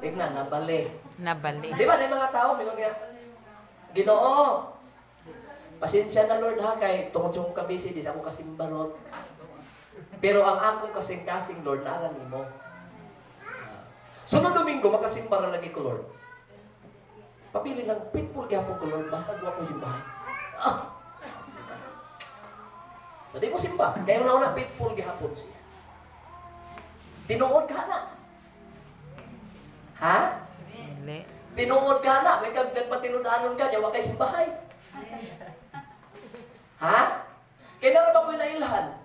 Tignan, nabali. Nabali. Di ba, na mga tao, mingon nga, "Ginoo, pasensya na, Lord, ha, kay tungod sa akong kabisi, di sa akong kasimba ron. Pero ang akong kasing-kasing, Lord, naa ra nimo. Sunod Domingo, makasimba ra lagi ko, Lord. Papili lang, faithful gyapon ko, Lord, basta wa ko simbahan." Ah! So, di mo simba. Kaya una-una, faithful gihapon siya. Tinuod ka na. Ha? Dili. Tinuod ka na. May kag nagpatinud-anon ka, wa kay simbahay. Ha? Kaya naa ra ba ko'y nailhan?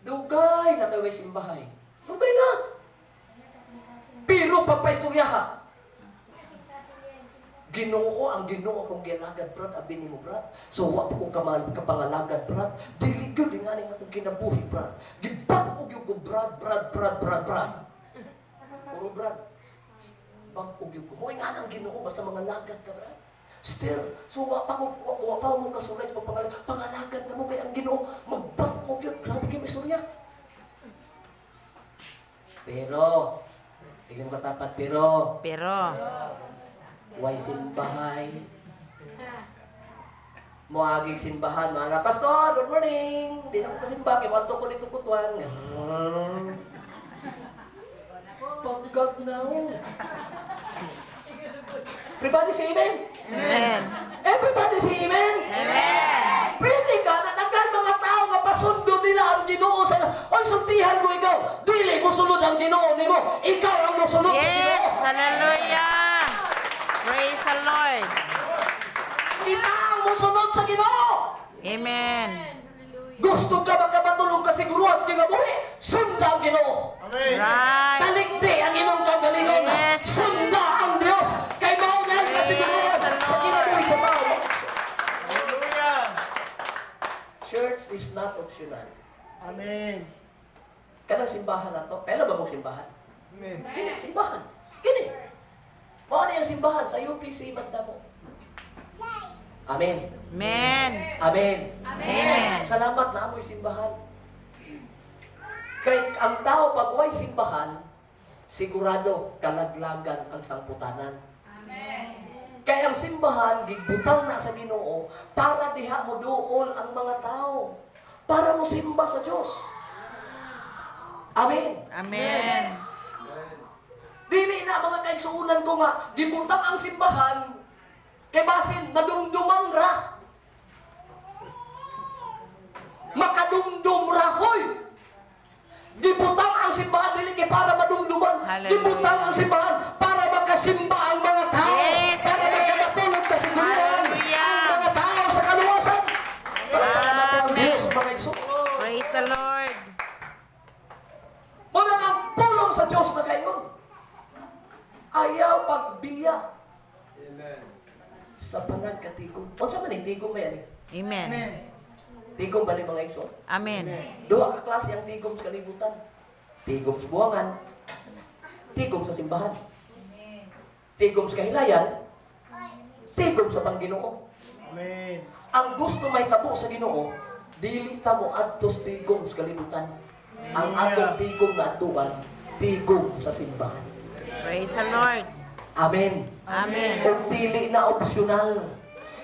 Dugay na kayo may simbahay. Dugay na. Pero papaistorya ha. Ginoo, ang Ginoo akong gialagad, brad, abi nimo, brad. So, wa pa kong kapangalagad, brad. Dili gyud nga ning akong kinabuhi, brad. Gibag-o gyud ko, brad, brad, brad, brad, brad. Puro brad. Bag-o gyud ko. Mo nga ang Ginoo basta mangalagad ka, brad. Still, so wa pa ko wa pa mo kasulay sa pagpangalagad. Pangalagad na mo kay ang Ginoo magbag-o gyud. Grabe kay istorya. Pero, tignan mo katapat, pero, Pero, way simbahay. Moagig simbahan, mga "Pastor, good morning! Di sa ko kasimba, kay moadto ko dito kutuan." Pagkagnaw. Everybody say amen! Amen. Everybody say amen! Amen. Pwede ka na daghan mga tao nga pasundo nila ang Ginoo sa. Oy, sultihan ko ikaw. Dili mo sulod ang Ginoo nimo. Ikaw ang mosulod sa Ginoo. Yes, hallelujah. Praise the Lord. Kita ang mosunod sa Ginoo. Amen. Gusto ka makabatulog ka siguruhan sa kinabuhi? Sunda ang Ginoo. Amen. Right. Talikdi ang imong kaugalingon. Yes. Sunda ang Dios kay mao na ang kasiguruhan Yes, sa kinabuhi sa tao. Hallelujah. Church is not optional. Amen. Kanang simbahan na to. Kailan ba mong simbahan? Amen. Kini, simbahan. Kini. Mao na yung simbahan sa UPC Mandamo. Amen. Amen. Amen. Amen. Salamat na amoy simbahan. Kay ang tao pag way simbahan, sigurado kalaglagan ang sangputanan. Kay ang simbahan gigbutang na sa Ginoo para diha mo duol ang mga tao. Para mo simba sa Dios. Amen. Amen. Dili na, mga kaigsuunan ko, nga gibutang ang simbahan kay basin madumduman ra. Makadumdum ra, hoy. Gibutang ang simbahan dili kay para madumduman. Hallelujah. Gibutang ang simbahan para makasimba ang mga tao. Yes. Para makamatulog kasiguruhan Hallelujah. ang mga tao sa kaluwasan. Palakpakan nato ang Amen. Diyos, mga igsoon. Praise the Lord. Muna ang pulong sa Diyos na kayon. Ayaw pagbiya Amen. Sa panagkatigom. Unsa man ang tigom may ani? Amen. Tigom ba ni, mga igsoon? Amen. Duha ka klase ang tigom sa kalibutan. Tigom sa buwangan, tigom sa simbahan. Tigom sa kahilayan, tigom sa pangginoo. Amen. Ang gusto may tabo sa Ginoo, dili ta mo adto sa tigom sa kalibutan. Ang atong tigom na atuan, tigom sa simbahan. Praise the Lord. Amen. Amen. O dili na optional.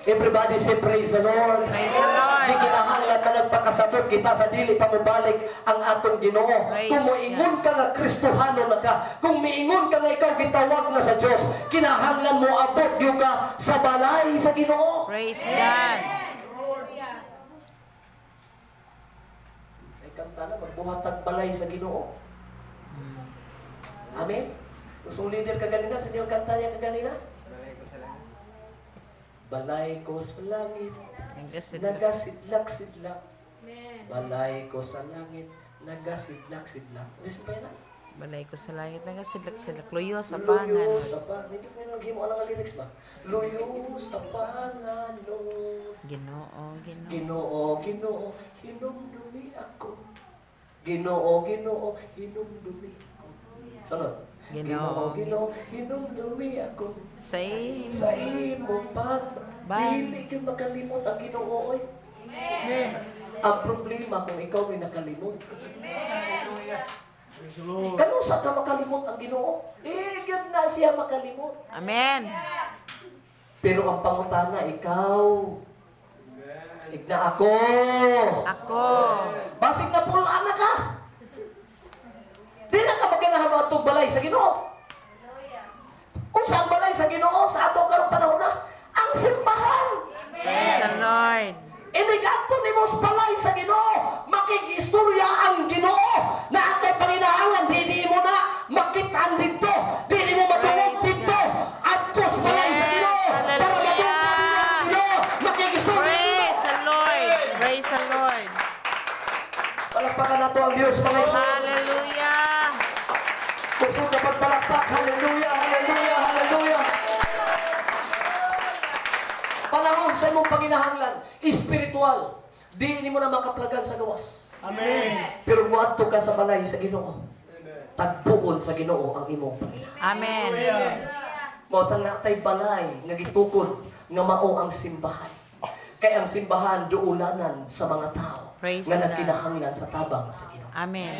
Everybody say praise the Lord. Praise the Lord. Di kinahanglan na nagpakasabot kita sa dili pa mobalik ang atong Ginoo. Praise Kung moingon ka nga Kristohano na ka, kung miingon ka nga ikaw gitawag na sa Dios, kinahanglan mo abot gyud ka sa balay sa Ginoo. Praise God. Ay kanta na magbuhat tag balay sa Ginoo. Amen. Gustong leader ka ganina, sa iyong kanta niya kaganina? Balay ko sa langit, nagasidlak-sidlak. Balay ko sa langit, nagasidlak-sidlak. Di sa na? Balay ko sa langit, nagasidlak-sidlak. Luyo sa Luyo panganod. Sa panganod. Hindi ko naghimo ang lyrics ba? Luyo sa panganod. Ginoo, Ginoo. Ginoo, Ginoo, hinumdumi ako. Ginoo, Ginoo, hinumdumi ako. Sunod. Ginoo. Ginoo, Ginoo, hinumdumi ako. Sa imo. Sa imo pag Bye. dili gyud makalimot ang Ginoo oy. Ang problema kung ikaw may nakalimot. Praise the Lord. Kanusa ka makalimot ang Ginoo? Eh, gyud na siya makalimot. Amen. Pero ang pangutana, ikaw. Igna ako. Ako. Basig na pulaan na ka. Di na ka maganahan mo atong balay sa Ginoo. Kung saan balay sa Ginoo, sa ato karong panahon na, ang simbahan. Praise the Lord. Inigadto nimo sa balay sa Ginoo, makigistorya ang Ginoo na ang kay panginahanglan dili mo na makitaan didto, dili mo madungog Praise didto. Adto sa balay sa Yes, Ginoo para hallelujah. madungog nimo ang Ginoo, makigistorya. Praise the Lord. Praise the Lord. Palakpakan nato ang Dios, mga igsoon. Hallelujah. Kusog na pagpalakpak. Hallelujah, hallelujah, hallelujah. Panahon sa imong panginahanglan, espiritual. Di nimo na makaplagan sa gawas. Amen. Pero muadto ka sa balay sa Ginoo. Tagpuon sa Ginoo ang imong panginahanglan. Amen. Hallelujah. Mao tang natay balay nga gitukod nga mao ang simbahan. Kay ang simbahan duulanan sa mga tao Praise nga God. nagkinahanglan sa tabang sa Ginoo. Amen.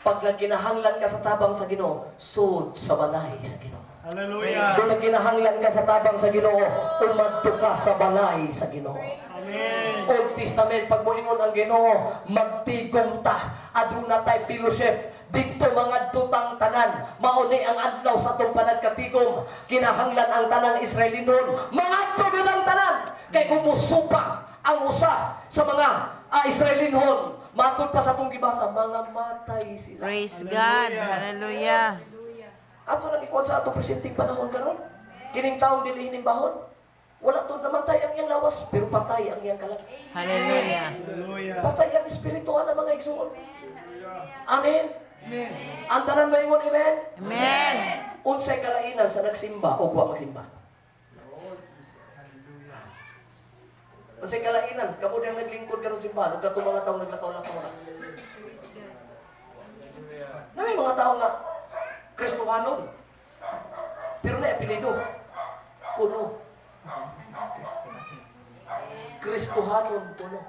Pag nagkinahanglan ka sa tabang sa Ginoo, sud sa balay sa Ginoo. Hallelujah. Kung nagkinahanglan ka sa tabang sa Ginoo, umadto ka sa balay sa Ginoo. Amen. Old Testament, pag moingon ang Ginoo, magtigom ta, aduna tay fellowship, didto mga tutang tanan, mauni ang adlaw sa atong panagkatigom, kinahanglan ang tanang Israelinon, mangadto gyud ang tanan, kay kung musupak ang usa sa mga Israelinhon, matud pa sa atong gibasa, mga matay sila. Praise God. Hallelujah. Ato nang ikuan sa ato presenteng panahon karon. Kining taong dili hinimbahon. Wala to namatay ang iyang lawas, pero patay ang iyang kalag. Hallelujah. Hallelujah. Patay ang espiritu ana, mga igsoon. Amen. Ang tanan moingon amen. Amen. Unsay kalainan sa nagsimba o wa magsimba? Unsay kalainan kamo diyang naglingkod karon simbahan ug katong mga taong naglakaw-lakaw na? Na may mga tao nga Kristohanon. Pero na apelyido kuno. Kristohanon kuno.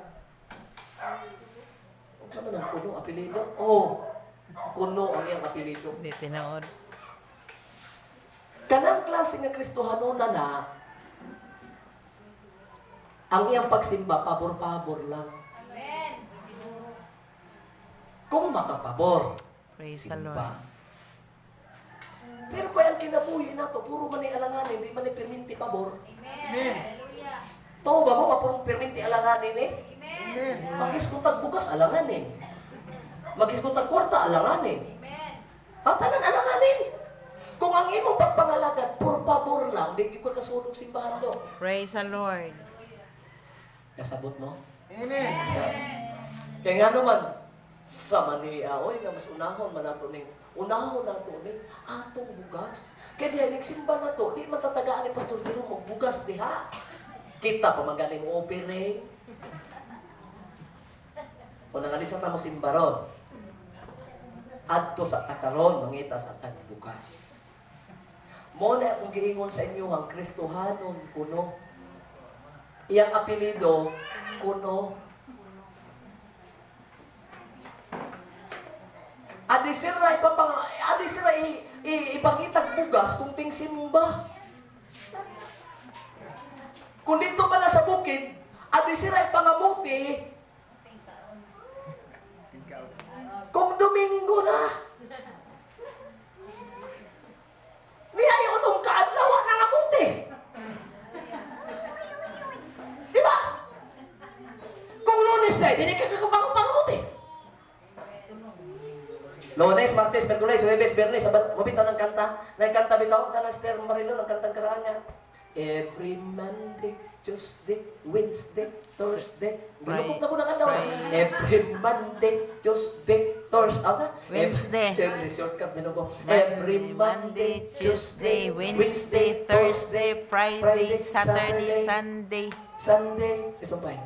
Unsa man ang kuno apelyido? Oh, kuno ang iyang apelyido. Hindi tinuod. Kanang klase nga Kristohanon na na, ang iyang pagsimba, pabor-pabor lang. Kung makapabor, Praise the simba. Lord. Pero kaya ang kinabuhi nato, puro man ni alanganin, di man ni perminti pabor. Amen. To ba mo, mapurong perminti alanganin eh? Amen. Magiskuntag bugas, alanganin. Magiskuntag kwarta, alanganin. Tatanan, alanganin. Kung ang imong pagpangalagad, puro pabor lang, di ka kasulog simbahan do. Praise the Lord. Kasabot mo? Amen. Kaya nga naman, sa maniya, oy, nga mas unahon man nato ning, unahon nato ning atong bugas. Kaya diha, nagsimba na to, di matatagaan ni Pastor Jerome og bugas diha. Kita pa man gani mo offering. O nangalisa ta mo simba ron. Adto sa takaron, mangita sa tag bugas. Mo na akong giingon sa inyo ang Kristohanon kuno. Iyang apelyido kuno. Adi sira ipapang adi sira ipangitag bugas kung ting simba. Kung dito pa na sa bukid, adi sira ipangamuti kung Domingo na. Niya ay unong kaadlaw na ngamuti. Di ba? Kung Lunes na, hindi ka kakapangamuti. Lunes, Martes, Merkules, Huwebes, Biyernes, Sabado, mabitaw ng kanta. Nagkanta bitaw, sana si Ter Marilo, ng kantang karaan niya. Every Monday, Tuesday, Wednesday, Thursday. Ginukop na ko ng adlaw na. Every Monday, Tuesday, Thursday. Ah, Wednesday. Every shortcut minuko. Every Monday, Tuesday, Wednesday, Thursday, Friday, Saturday, Sunday. Sunday, si Sumpay.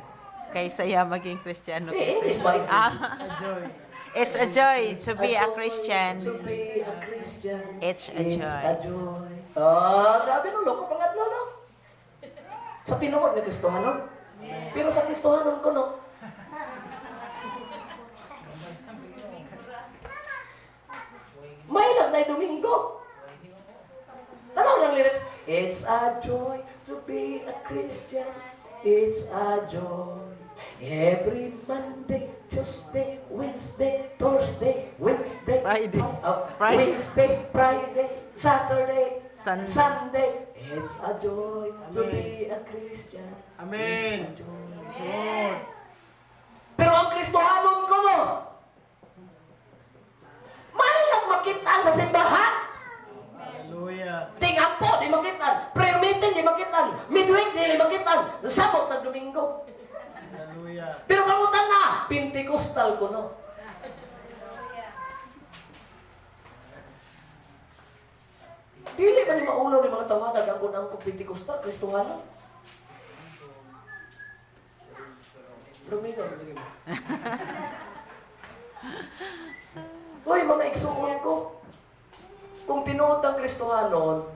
Kay saya maging Kristiyano. Eh, English ba? English? Ah, it's a joy to be a Christian. To be a Christian. It's a It's joy. a joy. Ah, grabe no, loko pangadlaw no. Sa tinuod nga Kristohanon. Pero sa Kristohanon ko no. May na Domingo. Tanaw ng lyrics. It's a joy to be a Christian. It's a joy. Every Monday, Tuesday, Wednesday, Thursday, Wednesday, Friday. Oh, Friday. Wednesday, Friday, Saturday, Sunday. Sunday. It's a joy to Amen. be a Christian. Amen. It's a joy. Praise the Lord. Pero ang Kristohanon ko, no, may lang makitaan sa simbahan. Hallelujah. Tingampo, di makitaan. Prayer meeting, di makitaan. Midweek, di makitaan. Samot na Domingo. Hallelujah. Pero kamutan na, Pentecostal ko, no. Dili man ni maulaw ni mga tawanag ang kunang kong Pentecostal, Kristohanon. Rumingo, rumingo. Hoy, mga igsuon ko. Kung tinuod ang Kristohanon,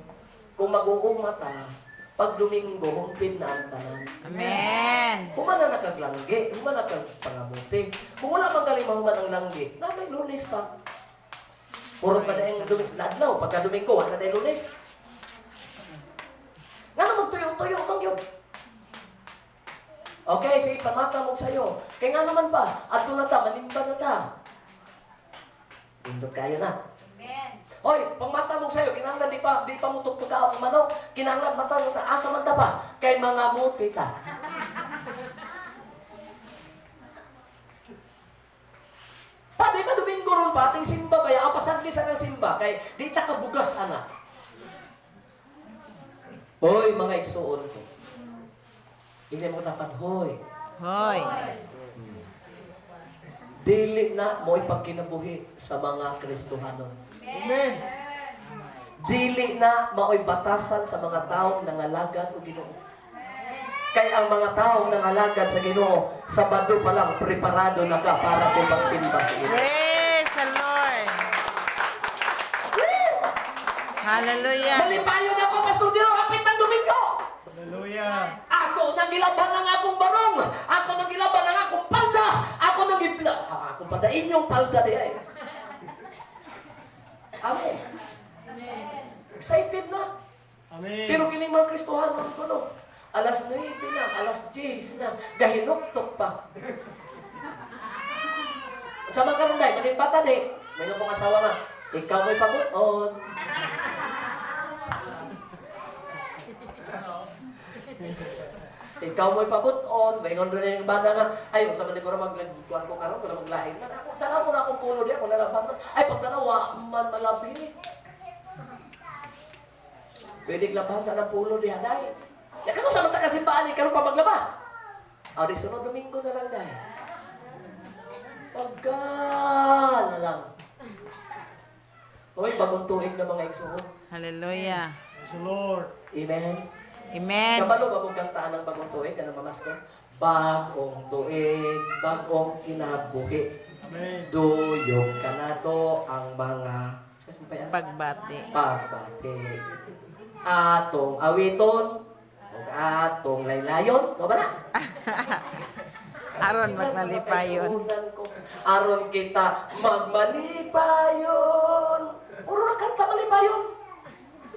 kung mag-uuma ta, pag Domingo, humpin na ang tanan. Amen. Human na nakaglanggi, human na kagpangamuti. Kung wala man galing mahuman ang langgi, na may Lunes pa. Purot pa na yung adlaw, pagka Domingo, wala na yung Lunes. Nga na magtuyo-tuyo man yun. Okay, sige, pamata mo sa'yo. Kaya nga naman pa, adto na ta, manimba na ta. Pindot kayo na. Hoy, pangmata mo sa'yo, kinahanglan di pa mo tugtog ang manok. Kinahanglan mata mo ta, asa man ta pa kay mga muti ta. Pa, di ba Domingo ron pa, ating simba ba, ang pasagli sa kang simba, kay di ta kabugas, ana. Hoy, mga igsuon ko. Hindi mo tapan, hoy. Hoy. Dili na mo'y pagkinabuhi sa mga Kristohanon. Amen. Dili na mao'y batasan sa mga taong nangalagad o Ginoo. Kay ang mga taong nangalagad sa Ginoo, Sabado pa lang preparado na ka para sa pagsimba sa Ginoo. Praise the Lord. Hallelujah. Malipayon ako, Pastor Jero, hapit ng Domingo. Hallelujah. Ako nang gilaban ang akong barong. Ako nang gilaban ang akong palda. Ako nang gibla. Ah, akong palda. Inyong palda di ay. Amen. Excited na. Amen. Pero kining mga Kristohanon ko, no? Alas 9 na, alas 10 na, gahinuktok pa. Sa mga karon day, kaning bata di, may kong asawa nga, ikaw mo'y pabuon. Ikaw mo'y pabuton, may ngondo na yung bata nga, ay, unsa man di ko ra magkuan ko karon, pero maglain man ako. Tanaw ko na akong pulo di ako nalaban man. Ay, pagtanaw, wa man malabi. Pwede labahan sa anang pulo diha day. Ya kano sa mata kasimbaan eh, karon pa maglaba. Ah, di sunod Domingo na lang day. Pagka na lang. Hoy, bagong tuig na mga igsuon. Hallelujah. Praise the Lord. Amen. Amen. Kabalo ba mong kantaan ng bagong tuig kanang mamasko? Bagong tuig, bagong kinabuhi. Amen. Duyog kanato ang mga kasi pa yan? Pagbati. Pagbati. Atong awiton ug atong laylayon, mo ba na? Aron magmalipayon. Kaisunan ko. Aron kita magmalipayon. Uro na kanta malipayon.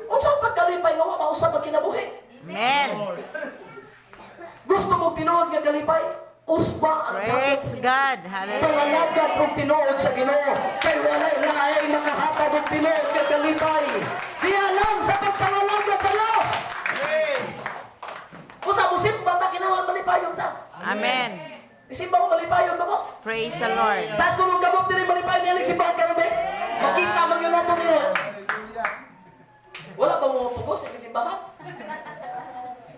Unsa ang pagkalipay nga wa mausab ang kinabuhi? Amen. Lord. Gusto mo tinuod nga kalipay? Usba ang Praise God. Hallelujah. Pangalagad og tinuod sa Ginoo kay walay laing makahatag og tinuod nga kalipay. Diya lang sa pagpangalagad sa Dios. Amen. Usa mo simba ta kinahanglan malipayon ta. Amen. Isimba ko malipayon ba ko? Praise the Lord. Taas ko nung gamot diri malipayon niya simbahan karon be. Makita man yun nato nilo. Wala ba mo pugos sa simbahan?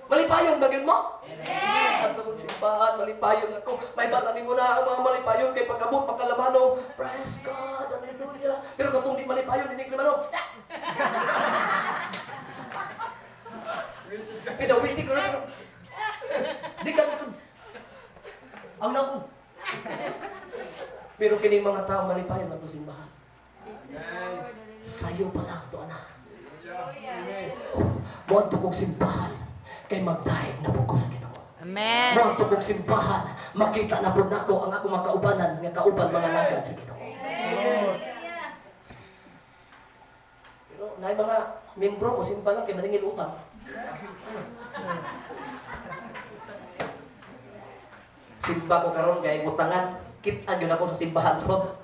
Malipayon ba gyud mo? Amen. At sa simbahan, malipayon ako. May bala nimo na ang mga malipayon kay pagkabot pagkalamano. Praise God, hallelujah. Pero katong di malipayon hindi limano. Pinawiti ko na. Di ka ang naku. Pero kining mga tao malipayon man to simbahan. Sayo pa lang to ana. Moadto kog simbahan kay magdahig na pud ko sa Ginoo. Amen. Moadto kog simbahan, makita na pud nako ang akong mga kaubanan nga kauban mga lagad sa Ginoo. Lord. Na mga membro mo simba lang kay maningil utang. Simba ko karon kay utangan, kit-an yun ako sa simbahan ron.